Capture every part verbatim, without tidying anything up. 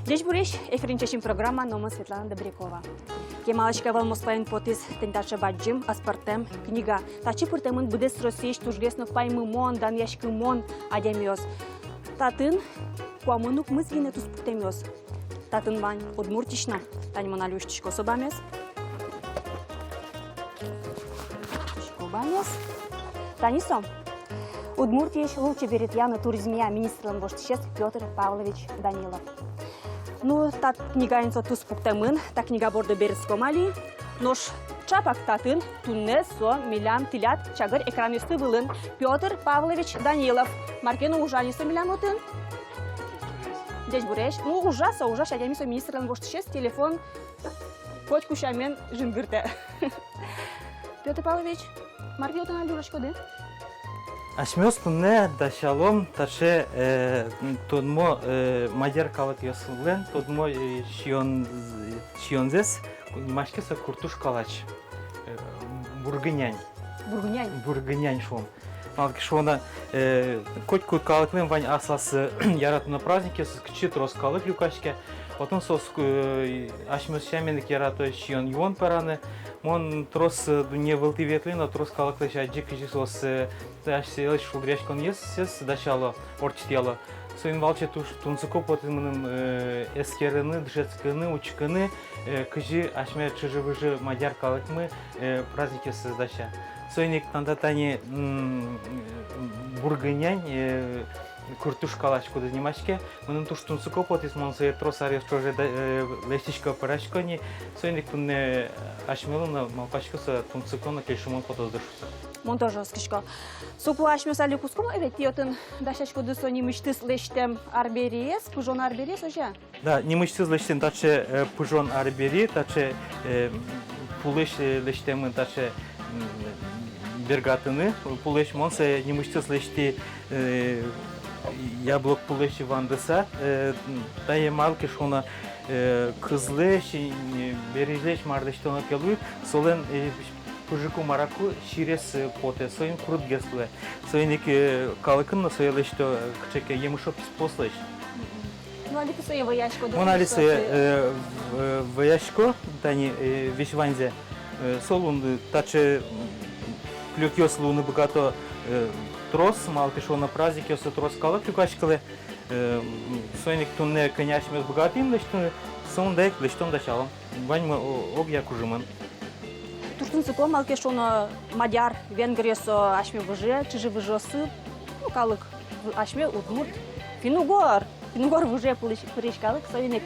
Ӟечбуресь! Эфирын «Чечым» программа, но мон Светлана Добрякова. Кемалась ик ӧвӧл Москваын потӥз тӥни таӵе бадӟым, аспӧртэм книга. Татчы пыртэмын быдэс Россиысь тужгес но паймымон, данъяськымон адямиос. Татын куамын укмыс гинэ туспуктэмъёс. Татын вань Удмуртиысь но. Тани мон али усьтӥсько со бамез. Усьтӥсько бамез. Тани со. Удмуртиысь лулчеберетъя но туризмъя министрлэн воштӥсез Пётр Павлович Данилов. Ну, та книгаен со туспуктэмын, та книга борды берытском али. Нош чапак татын туннэ со милям тӥляд чагыр экранъёсты вылын. Пётр Павлович Данилов. Мар ке но ужа ни со милям отын. Ӟечбуресь. Ну, ужа со, ужась адями со, министрлэн воштӥсез, телефон котьку сямен жингыртэ. Пётр Павлович, мар ке отын али ужаськоды? Асьмеос туннэ дасялом таӵе, э, тодмо, э, мадьяр калыкъёслэн тодмо, э, сиён-, сиёнзэс, нимаське со «Куртуш калач». Э, бургынянь. Бургынянь? Бургынянь шуом. Малы ке шуоно, э, котькуд калыклэн вань аслаз, э, яратоно праздникъёсыз, кытчы трос калык люкаське. Отын соос, э, асьмеос сямен ик ярато сиён-юон пӧраны. Мон трос, э, дунне вылтӥ ветлӥ но, трос калыклэсь адӟи, кызьы соос, э, асьсэлэсь шулдыръяськонъёссэс дасяло, ортчытъяло. Соин валче туж тунсыко потэ мыным, э, эскерыны, дышетскыны, учкыны, э, кызьы асьме чыжы-выжы мадьяр калыкмы, э, праздникъёссэс дася. Соин ик тани та, тани, м, бургынянь, э, «Куртуш калач», кудӥз нимаське, мыным туж тунсыко потӥз, мон сое трос аръёс ӵоже да, э, лэсьтӥсько, пӧрасько ни. Соин ик туннэ асьмелы но, малпасько, со тунсыко но кельшымон потоз дыр шуса. Мон тоже оскисько. Соку асьмеос али кутском, э, ведь тӥ отын дасяськоды со нимысьтыз лэсьтэм арбериез, пыжон арбериез, озьы-а? Да, нимысьтыз лэсьтэм таӵе, э, пыжон арбери, таӵе, э, пулэсь, э, лэсьтэмын таӵе, м, бергатыны пулэсь. Мон сое нимысьтыз лэсьтӥ, э, яблок пулэсь вандыса, э, тае, малы ке шуоно, э, кызлэсь, э, беризлэсь мар лэсьтоно ке луиз, солэн, э, пыжыку-мараку сирез, э, потэ, соин курытгес луэ. Соин ик, э, калыкын но сое лэсьто, э, кыӵе ке емышо писпуослэсь. Ну, али тӥ сое вӧяськоды? Мон али сое, э, в-, э, вӧясько, тани, э, весь ваньзэ. Э, со луыны, таӵе, м, клюкъёс луыны быгато, э, трос, малы ке шуоно праздникъёсы трос калык люкаськылэ. Э, м, соин ик туннэ кӧня асьмеос быгатӥм лэсьтыны, сомында ик лэсьтон дасялом. Ваньмы о-, огъя кужымын. Туж тунсыко, малы ке шуоно мадьяр, венгръёс, э, асьме выжы, чыжы-выжыосы, ну, калык, в-, асьме удмурт, финн-угор, финн-угор выжы пырись, пырись калык, соин ик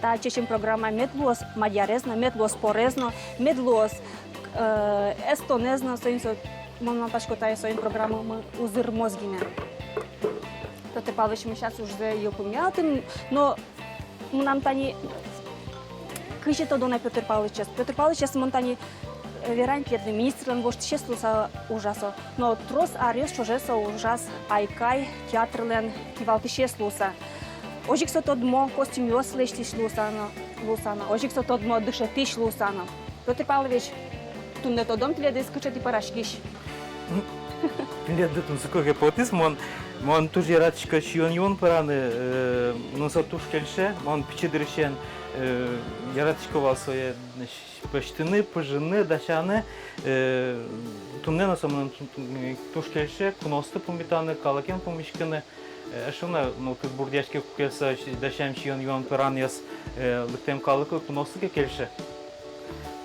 та «Чечым» программа мед луоз мадьярез но, мед луоз порез но, мед луоз, э, эстонэз но, соин со, мон малпасько, тае соин программамы узырмоз гинэ. Пётр Павлович мынам ужзэ йылпумъя отын, но мынам тани кызьы тодоно Пётр Павловичез. Пётр Павловичез мон тани, э, верань тӥледлы, министрлэн воштӥсез луыса ужа со. Но трос аръёс ӵоже со ужаз «Айкай» театрлэн кивалтӥсез луыса. Озьы ик со тодмо костюмъёс лэсьтӥсь луыса но, луыса но. Озьы ик со тодмо дышетӥсь луыса но. Пётр Павлович, туннэ тодом тӥледыз, кыӵе тӥ пӧраськись. Тӥледлы тунсыко ке потӥз, мон, мон туж яратӥсько сиён-юон пӧраны, э, мыным со туж кельше, мон пичи дырысен, э, яратӥсько вал сое, э, пӧзьтыны, пыжыны, дасяны, э, туннэ но со мыным ту-, ту-, туж кельше, куноосты пумитаны, калыкен пумиськыны. Э, эшшо но, ну, кык бурдъяське куке со, дасям сиён-юон пӧранъёс, э, лыктэм калыклы, куноосты ке кельше.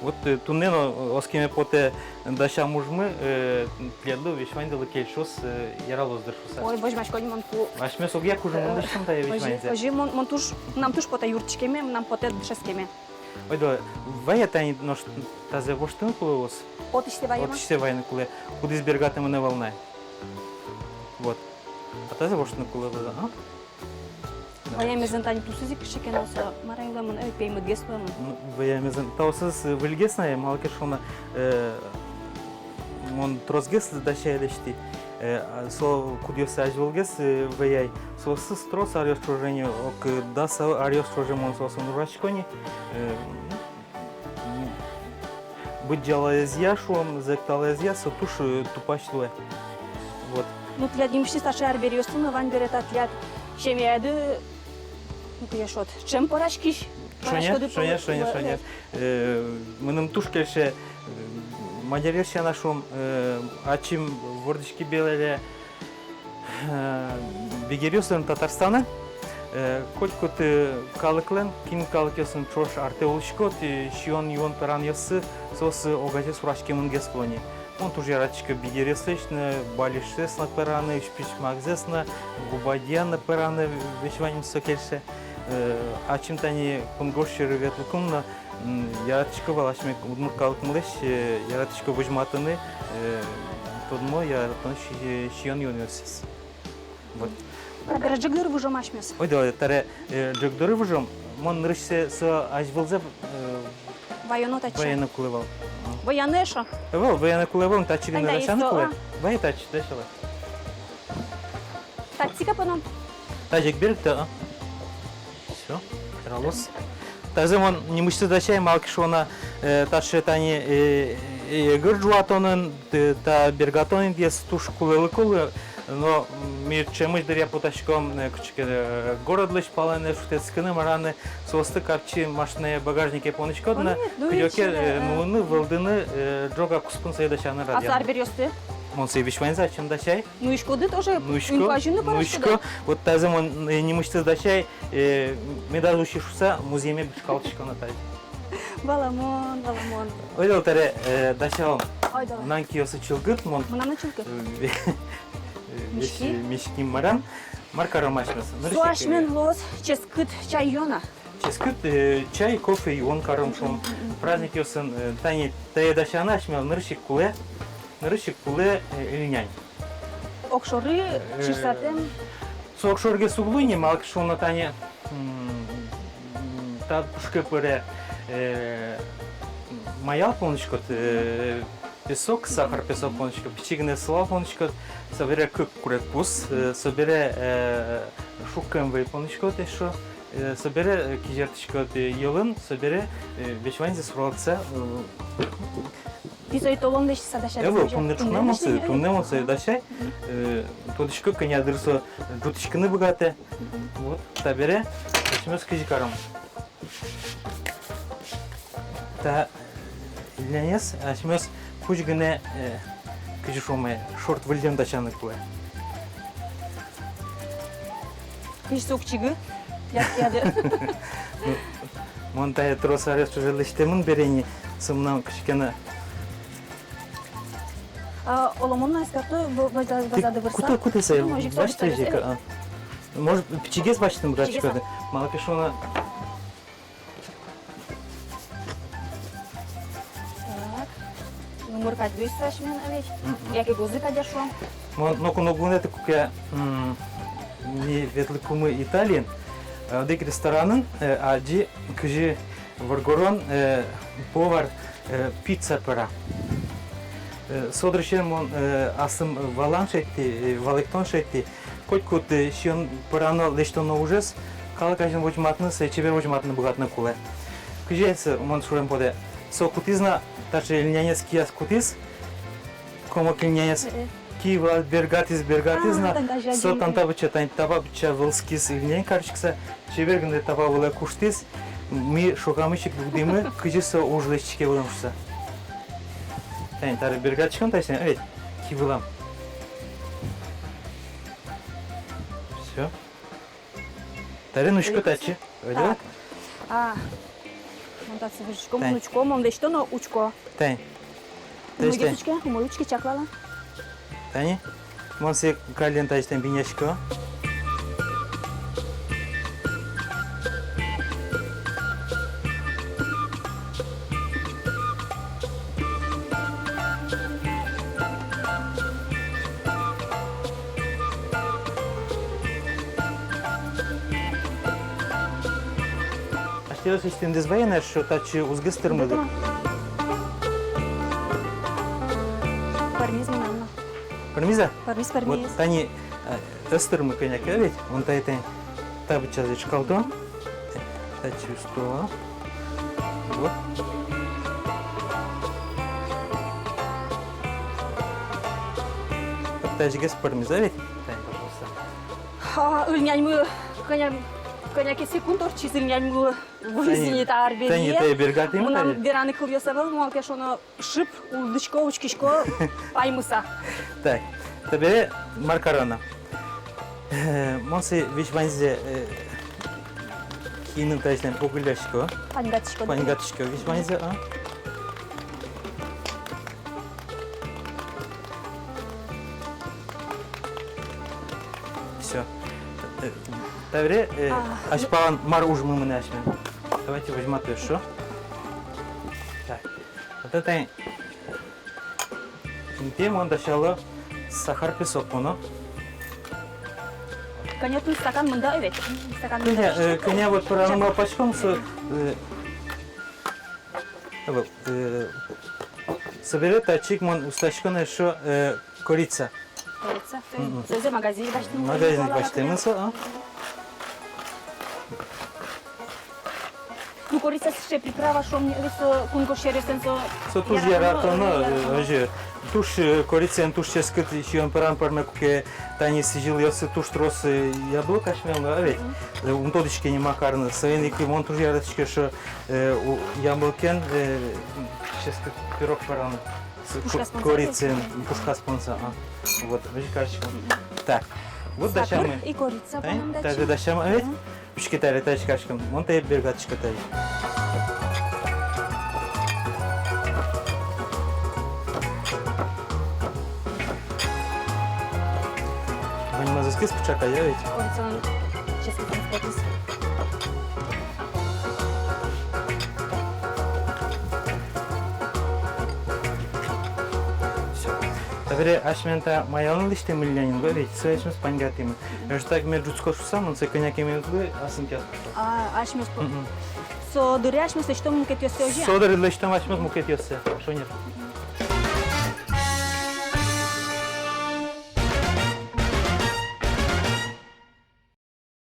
Вот, э, туннэ но, э, оскеме потэ дасям ужмы, э, тӥледлы, весь ваньдылы кельшоз, э, яралоз дыр шуса. Ой, возьмасько ни мон пу-, асьмеос огъя кужымын, э, лэсьтом тае весь ваньзэ. Озьы, озьы, мон, мон туж, мынам туж потэ юрттӥськеме, мынам потэ дышетскеме. Ойдо, вае тани нош тазэ воштыны кулэ луоз. Отысьсэ ваемы? Отысьсэ ваемы кулэ. Кудӥз бергатэмын ӧвӧл на. Вот. А тазэ воштыны кулэ луоз, ага. Ваемезын тани тусыз ик кыӵе ке но со, мар ай луэмын, ой, пеймытгес луэмын. Ну, ваемезын таосыз, э, выльгес на, малы ке шуоно, э, мон тросгес дася лэсьтӥ. Э, а со кудъёсыз азьвылгес, э, вӧяй. Соосыз трос аръёс ӵоже ни, ог, э, дас аръёс ӵоже мон соосын ужасько ни. Э, быдӟалаезъя, шуом, зӧкталаезъя со туж, э, тупась луэ. Вот. Ну, тӥляд нимысьтыз таӵе арбериосты но вань бере, та тӥляд семьяды Куе шот. Чем пӧраськись? Шонер, пӧраськоды шонер, пӧ-, шонер, пӧ-, шонер. Э, мыным туж кельше, э, мадьяръёс сяна шуом, э, ачим вордӥськи бере, э, бигеръёслэн Татарстанын, э, котькуд, э, калыклэн, кин калыкъёсын ӵош артэ улӥськод, э, сиён-юон-пӧранъёссы, соос, э, огазьзэ сураськемынгес луо ни. Мон туж яратӥсько бигеръёслэсь но, балешсэс но пӧраны, ӵписькмагзэс но, губадья но пӧраны, весь ваньмыз со кельше. Э, ачим тани кунгож сьӧры ветлыкум но, м, яратӥсько вал асьме удмурт калыкмылэсь, э, яратӥсько возьматыны, э, тодмо, яратоно си-, сиён-юонъёссэс. Вот. Табере ӝӧк доры выжом асьмеос. Ойдолэ, табере, э, ӝӧк доры выжом. Мон нырысьсэ со азьвылзэ, э, ваёно татчы. Ваёно кулэ вал. Ваёно эшшо? Ӧвӧл, ваёно кулэ вал, татчы гинэ дасяны кулэ. Вай татчы, дасялэ. Татчы ке поном. Тазьы ик берыкты, а? Всё, вералоз. Тазьы мон нимысьтыз дасяй, малы ке шуоно, э, таӵе тани, э, э, эгыр ӝуатонын, э, та бергатон интыез туж кулэлыко луэ, но ми ӵемысь дыръя потаськом, э, кыӵе ке, э, городлэсь палэнэ шутэтскыны, мар-а но, соосты капчи машинае, багажнике понӥськод но, кыдёке, э, нуыны, вӧлдыны, э, ӝога куспын сое дасяны радъян. А со арбериосты? Мон сое весь ваньзэ ачим дасяй. Нуиськоды тоже? Нуисько, инкуазьын но нуисько. Вот тазьы мон, э, нимысьтыз дасяй, э, медаз уси шуыса, музъеме бышкалтӥсько на тазьы. Валамон, валамон. Ойдолэ, табере, э, дасялом. Ойдолэ. Мынам киосы чылкыт, мон. Мынам но чылкыт. Э, весь, миськи, миськи, мар-а. Мар каром асьмеос? Со асьмелэн луоз ческыт чай юон-а? Ческыт, э, чай, кофе юон каром шуом. Мгм, мгм. Праздникъёсын, э, тани тае дасяны асьмелы нырысь ик кулэ, нырысь ик кулэ, э, ильнянь. Огшоры, э, чырсатэм. Со огшоргес уг луы ни, малы ке шуоно тани, м, та пушкы пыре, э, маял понӥськод, э, песок, сахар, песок понӥськод, пичи гинэ сылал понӥськод, собере кык курегпуз, э, собере, э, шуккем вӧй понӥськод эшшо, э, собере, э, кизертӥськод, э, йӧлын, собере, э, весь ваньзэ суралтыса, э, Тӥ сое толон лэсьтыса дасяды? Ӧвӧл, туннэ ӵукна мон сое, туннэ мон сое дасяй. Э, тодӥсько, кӧня дыр со ӝутӥськыны быгатэ. Мгм. Вот, табере асьмеос кызьы каром. Та ильнянез асьмеос кузь гинэ, э, кызьы шуом, э, шорт выллем дасяны кулэ. Кызьы со уг чигы, яд-, яды. Ну, мон тае трос аръёс уже лэсьтэмын бере ни, со мынам кыӵе ке но. А, оло, мон на эскерто, бо-, бо-, бо-, базады вырса. Кутэ, кутэ сое, ну, может, басьты, а. Может, пичигес басьтыны быгатӥськод-а? Пичигес, а. Малы ке шуоно. Так. Номыр кадь луиз асьмелэн, а ведь? Мгм. Яке гозы кадь-а шуом? Мон ноку но уг вунэты, куке, м, ми ветлыкумы Италиын, э, одӥг ресторанын, э, адӟи, кызьы воргорон, э, повар, э, пицца пӧра. Э, со дырысен мон, э, аслым валан шедьтӥ, э, валэктон шедьтӥ. Котькуд, э, сиён пӧрано, лэсьтоно ужез калык азьын возьматыны, сое чебер возьматыны быгатыны кулэ. Кызьы со, мон шуэм потэ, со кутӥз на, таӵе ильнянез кияз кутӥз, комок ильнянез, э-э, киы вылаз бергатӥз, бергатӥз на, а, тани со тани табере быдӟа, тани табере быдӟа вӧлскиз ильнянь кариськыса, чебер гинэ табере вылэ куштӥз, ми шокамысь ик дугдӥмы, кызьы со уж лэсьтӥське вылэм шуыса. Тани табере бергатӥськом, тани, а ведь, киы вылам. Всё. Табере нуисько татчы. Ойдолэ. Так. А. Мон татчы выжисько, мон учко, мон лэсьто но учко. Тани. Тани, тани. Умой учке, умой учке, чаклала. Тани. Мон сое каллен тазьы тани бинясько. Асьтэос эстӥндэс вайыны, эшшо татчы узгес тырмыды. Тырмы. Пӧрмиз мынам но. Пӧрмиз-а? Пӧрмиз, пӧрмиз. Вот тани, э, ӧз тырмы кӧня ке ведь, мон тани, тани та быдӟазэ ӵкалтом. Татчы усто. Вот. Вот тазьыгес пӧрмиз-а ведь? Тани, пожалуйста. А, ыльняньмы кӧня Кӧня ке секунд ортчиз ини, милям вуиз ини та арбериез. Тани, тани, тани, бергатӥм. Мынам тани вераны кылъёс ӧвӧл, малы ке шуоно, шып улӥсько, учкисько паймыса. Так, табере мар кароно? Э, мон сое весь ваньзэ, э, киным тазьы погыллясько. Паньгатӥсько, да? Паньгатӥсько весь ваньзэ, а? Всё. Э, табере, э, а, азьпалан мар ужмы мынэ асьмелэн? Давайте возьматэ, шо. Так. Вот это интые мон дасяло сахар, песок мон, о. Кӧня отын стакан мында, э, ведь? Стакан мында. Кӧня, э, кӧня вот пӧраны малпаськом со, э, э, вот, э, собере татчы ик мон усьтӥсько на ещё, э, корица. Корица. Мгм. Сое магазинысь басьтӥм. Магазинысь басьтӥм со, а? Ну, корица сыӵе приправа, шуом, э, со кунгож сьӧръёсын со. Со туж яратоно, яратоно, э, озьы. Туж, э, корицаен туж ческыт сиён пӧрам пӧрме, куке тани сӥзьылъёссы туж трос, э, яблок асьмелэн, а ведь? Мгм. Э, ум тодӥське ни ма карыны. Соин ик мон туж яратӥсько, шо, э, у-, яблокен, э, ческыт пирог пӧраны. С-, ко-, пушказ понса, корицаен, пушказ понса, а. Вот, озьы кариськом. Мгм. Так. Вот дасямы. Сахар и корица. Ай, понам татчы. Тазьы дасямы, а ведь? Мгм. Учке, табере тазьы кариськом. Мон тае бергатӥсько тазьы. Ваньмаз ӧз кыльы пыӵак ай, а ведь? Ой, целый ческыт потӥз. Всё. Табере асьмелэн та маялэн лэсьтэммы льнянин, ведь, сое асьмеос паньгатӥмы. Мгм. Эшшо так мед ӝутскоз шуса, мон сое кӧня ке минутлы ас интыяз. А, асьмеос по-, мгм, со дыре асьмеос лэсьтом мукетъёссэ, озьы-а? Со дыре лэсьтом асьмеос мукетъёссэ, шонер.